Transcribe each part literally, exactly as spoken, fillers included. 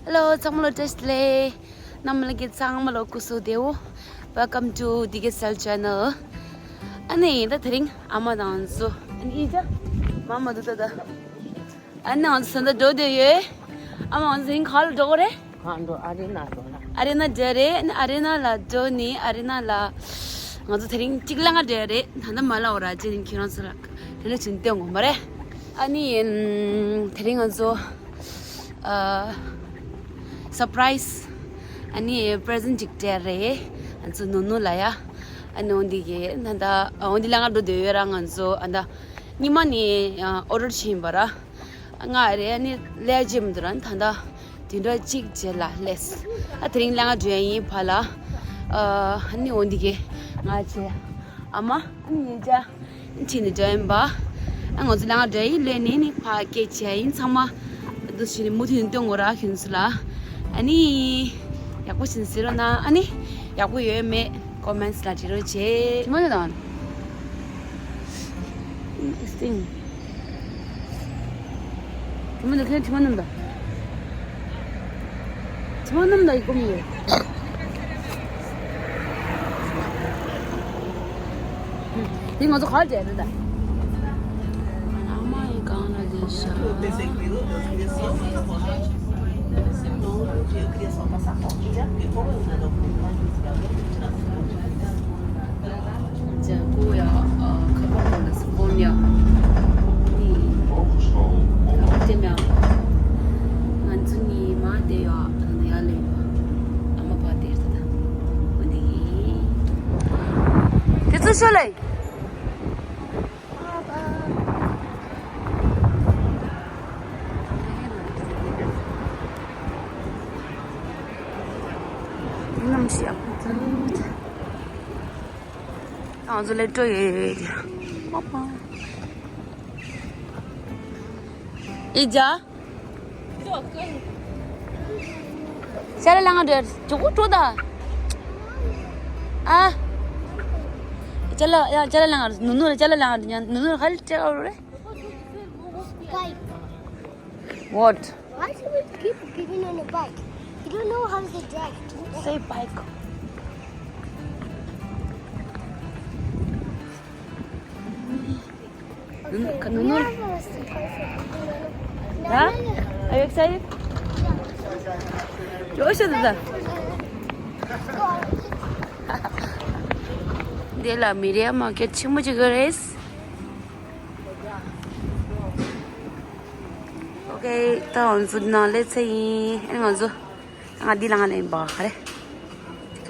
Hello, ཚང་མ་ལ་བཀྲ་ཤིས་བདེ་ལེགས། རྣམ་པ་ལྷན་རྒྱས་ཚང་མ་ལ་སྐུ་གཟུགས་བདེ་པོ། Welcome to D K Cell Channel. ཨ་ནི་ད་དེ་རིང་ཨ་མ་དང་ཚོ། ཨ་ནི་ཨི་ཅག་མ་མ་འདུག་ད་ད། ཨ་ནི་ང་ཚོ་ད་འགྲོ་བསྡད་ཡོད། ཨ་མ་ང་ཚོ་དེ་རིང་ག་ལ་འགྲོ་གི་རེད། གང་འགྲོ། ཨ་རི་ན་འགྲོ་ལ། ཨ་རི་ན་འགྲོ་རེད། ཨ་ནི་ཨ་རི་ན་ལ་འགྲོ་ནི་ཨ་རི་ན་ལ་ང་ཚོ་དེ་རིང་གཅིག་ལ་ང་འགྲོ་རེད། ད་ལྟ་མ་ལ་འོ་ར་ཅེ་རིང་ཁྱེད་རང་ཚོ་ལ་དེ་ལ་ཕྱིན་སྟོན་དགོངས་པ་རེད། ཨ་ནི་དེ་རིང་ང་ཚོ། ཨ། སར་པ་རའི་སི། ཨ་ནི་པི་རེ་ཟེན་ཊི་ཅིག་སྤྲད་རེད། ང་ཚོ་ནུ་ནུ་ལ་ཡ། ཨ་ནི་འོ་འདི་གི་ད་ལྟ་འོ་འདི་ལ་ང་འགྲོ་འདོད་ཡོད་ར། ང་ཚོ་ཨ་ད་ཉི་མ་ནས་ཨོ་ཌར་བྱས་ཡིན་པ་ར། ང་རེད། ཨ་ནི་ལས་བྱེད་མི་འདུག་ར། ད་ལྟ་བདུན་ཕྲག་གཅིག་རྗེས་ལ་སླེབས། ཨ་དེ་རིང་ལ་ང་འགྲོ་ཡ་ཡིན་ཕ་ལ། ཨ་ཨ་ནི་འོ་འདི་གི་ང་བྱས་ཨ་མ་ཨ་ནི་ཡིན་ཅག་ཕྱིན་ནས་འགྲོ་ཡིན་པ། ཨ་ང་ཚོ་ལས་ཀ་འགྲོ་ཡིན་ལོས་ནས་ནི་ཕ་སྐད་ཆ་ཡིན་ཚང་མ་འདུ་ཤེས་ནས་མུ་མཐུད་ནས་སྟོན་དགོས་ར་ཁྱོད་ཚོ་ལ། ཨ་ནི་ཡག་པོ་བྱིན་ཟེར་རོགས་གནང་། ཨ་ནི་ཡག་པོ་ཡོད་མེད་ཀོ་མེན་ཊི་ལ་བྲིས་རོགས་བྱེད། དེ་མ་ནི་དང་། སྟིང་། དྲི་མ་འདི་ཁྱོད་དྲི་མ་རྣམས་དང་། དྲི་མ་རྣམས་དང་ཡི་གོ་མི་ཡོད། དེ་ང་ཚོ་ག་རེ་བྱས་རེད་ད། ཨ་མ་ཡི་སྒང་ལ་བསྡད་ཤག་ཇ་ཀུ་ཡ། ཨ། ཁ་པར་ཁོ་ལ་སི་ཕོན་ཡ། ནི། ཁ་པར་ལྟེམ་ཡ། ང་ཚོ་ནི་མ་བསྡད་ཡ། ད་ནི་ཡ་ལེ་ཡ། ཨ་མ་ཕ་དེར་ད་ད། འོ་ནི། དེ་ཚོ་ཤོད་ལེ། ནམ་ཞིག་ང་ཚོ་སླེབས་འགྲོ་ཡོད། ཨི་ཇ། ཅ་ལ་ལ་ང་འདྲ་ཇོ་གུ་འགྲོ་ད། ཨ། ཅ་ལ་ཡ་ཅ་ལ་ལ་ང་ནུ་ནུ་ལ་ཅ་ལ་ལ་ང་ནུ་ནུ་ལ་ཧ་ལ་ཅ་ལ་རེད། What? Why should we keep getting on a bike? You don't know how to drive. Say bike. Okay, ནུ་ནུ། Huh? Are you excited? ཅོ་ཤ་ད་ད། འདི་ལ་མི་རིའི་མར་ཀེཊ་ཆེན་མོ་ཅིག་ཡོད་རེད། ཨོ་ཁེ། ད་ང་ཚོ་ནང་སླེབས་ཚར་ཡིན། ཨ་ནི་ང་ཚོ་ང་འདི་ལ་ང་ལེན་པ་ག་རེ།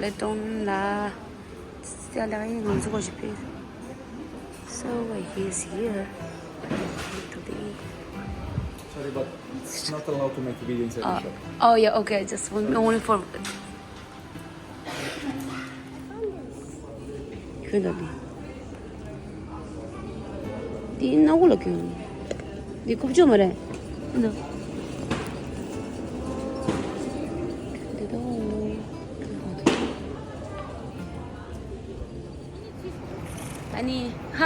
ལེ་ཏོང་ལ། ས་ལ་ཡིན་ང་ཚོ་གོ་ཞིག་པས། So what is here? Today. Sorry, but it's not allowed to make a video inside the shop. Oh yeah, okay. Just one, only for ཁྱོད་ལ་འདི། འདི་སྣ་ཁུག་ལ་ཁྱོད། འདི་ཀུབ་ཅོ་མ་རེད། འདི། འདི་དང་། ཨ་ནི་ཧ།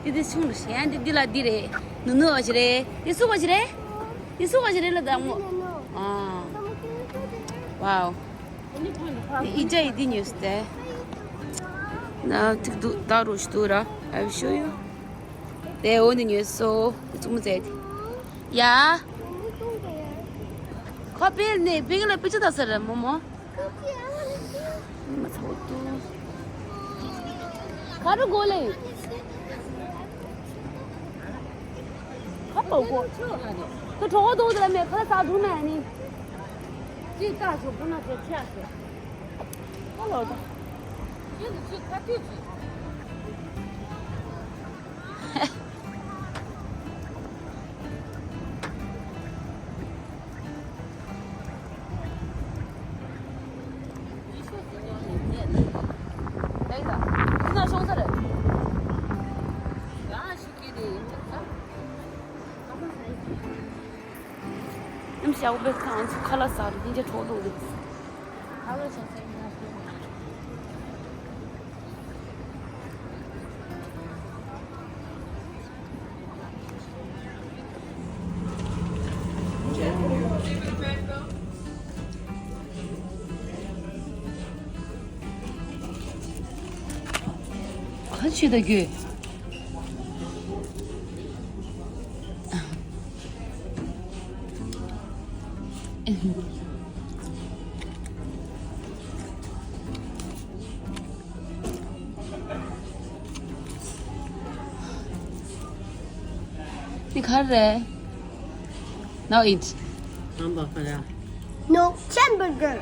འདི་འདི་ཆུང་རུ་ཞེ་འདི་འདི་ལ་འདི་རེད། ནུ་ནུ་བ་ཞིག་རེད། འདི་སུ་བ་ཞིག་རེད། འདི་སུ་བ་ཞིག་རེད་ལ་དང་མོ། ཨ། Wow. ཨི་ཅག་ཡི་འདི་ཉོས་སྟེ། ན་ཐིག་འདུག་ད་རུ་ཞིག་འདུག་ར། I will show you. དེ་འོ་འདི་ཉོས་སོ། དེ་ཙུག་མོ་ཟེར་དེ། ཡ། ཁོ་པེ་ནས་པེ་གི་ལ་པེ་ཅི་ད་ཟེར་ར་མོ་མོ། མ་ཚ་བོ་ཏུ། ཁ་རུ་གོ་ལེ། ཁ་པོ་གོ། ཁོ་གྲོགས་དོ་དེ་ལ་མེད་ཁ་ལ་ས་དུ་ན་ནི། ཅི་ལྟ་ཞོག་པོ་ན་ཁྱེད་ཁྱེད་ཁྱེད། ཁ་ལོ་དང་། ཁྱེད་ཀྱི་ཁྱེད་ཁ་ཐུག་ཅིག་ཉམས་ཞག་པོ་ཁང་ཚུགས་ཁ་ལག་ཟ་རུ་ཉིན་རྒྱ་གྲོགས་འདུག་རེད། ཆུ་དང་རྒྱུ། འདི་ག་རེ་རེད། Now eat. Hamburger. No, Chenburger.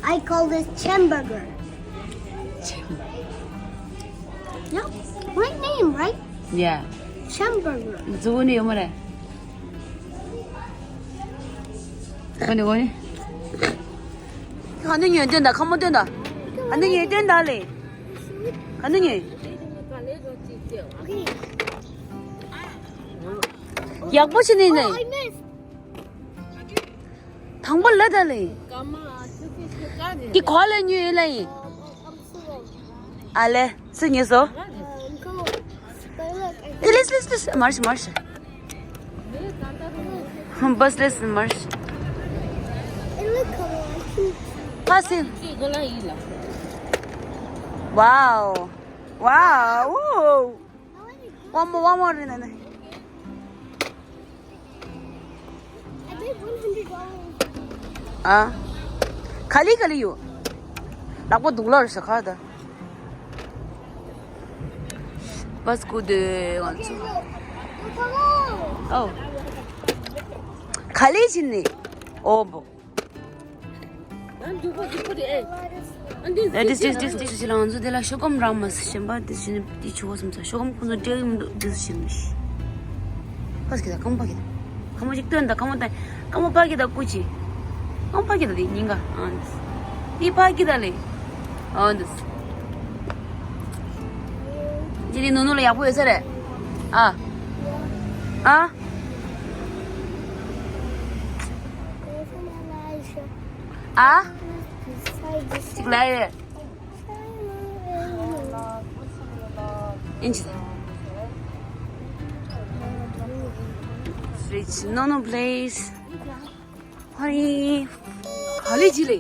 I call this Chenburger. Yeah, great name, right? Yeah. Chenburger. འཛུགས་ནི་ཡོད་མ་རེད། ཨ་ནི་ཨ་ནི། ག་ནི་ཉོས་སྟོན་དང་ཁ་མོ་སྟོན་དང་། ག་ནི་ཉོས་སྟོན་དང་ལེ། ག་ནི་ཉོས། ཡག་པོ་ཞིག་ནི་ནི། དང་པོ་ལ་ད་ལེ། འདི་གོ་ལ་ཉོས་ལེ། ཨ་ལེ། སུ་ཉོས་སོ། ཨེ་ལེས་ལེས་ལེས་མར་ཤི་མར་ཤི། བས་ལེས་མར་ཤི། ཕ་སི། Wow. Wow. One more, one more. I paid one hundred dollars. ཨ། ག་ལི་ག་ལི་ཡོད། ལག་པ་སྡུག་ལ་རེད་ཤག་ཁ་ད། བས་ཀུ་དེ་ང་ཚོ། ཨོ། ག་ལི་ཕྱིན་ནི། ཨོ་བོ། ཨ་འདུག་པ་འདུག་པ་རེད་ཨེ། ཨ་འདི་ཨེ་ཏིས་ཏིས་ཏིས་ཏིས་ཞིག་ལ་ང་ཚོ་དེ་ལ་ཤོག་སྒམ་རག་མ་སོང་། གཞན་པ་དེ་བཞིན་དེ་ཆུ་བོ་སུམ་ཚ་ཤོག་སྒམ་ཁོང་ཚོ་སྤྲད་ཀྱི་མི་འདུག་དེ་བཞིན་མི་ཤེས། ཕ་གི་ད་ཀམ་ཕ་གི་ད། ཀམ་ཞིག་སྟོན་ད་ཀམ་ད། ཀམ་ཕ་གི་ད་ཀུ་ཅི། ཀམ་ཕ་གི་ད་དེ་ཉིན་ག་ཨ་འདི། དེ་ཕ་གི་ད་ལེ། ཨ་འདི། ཇི་ལི་ནུ་ནུ་ལ་ཡག་པོ་ཡོད་ས་རེད། ཨ། ཨ། ཨ། ཅིག་ལ་ཡོད། ཨིན་ཅི། Rich. No, no, please. Honey. ཁ་ལི་ཅི་ལེ།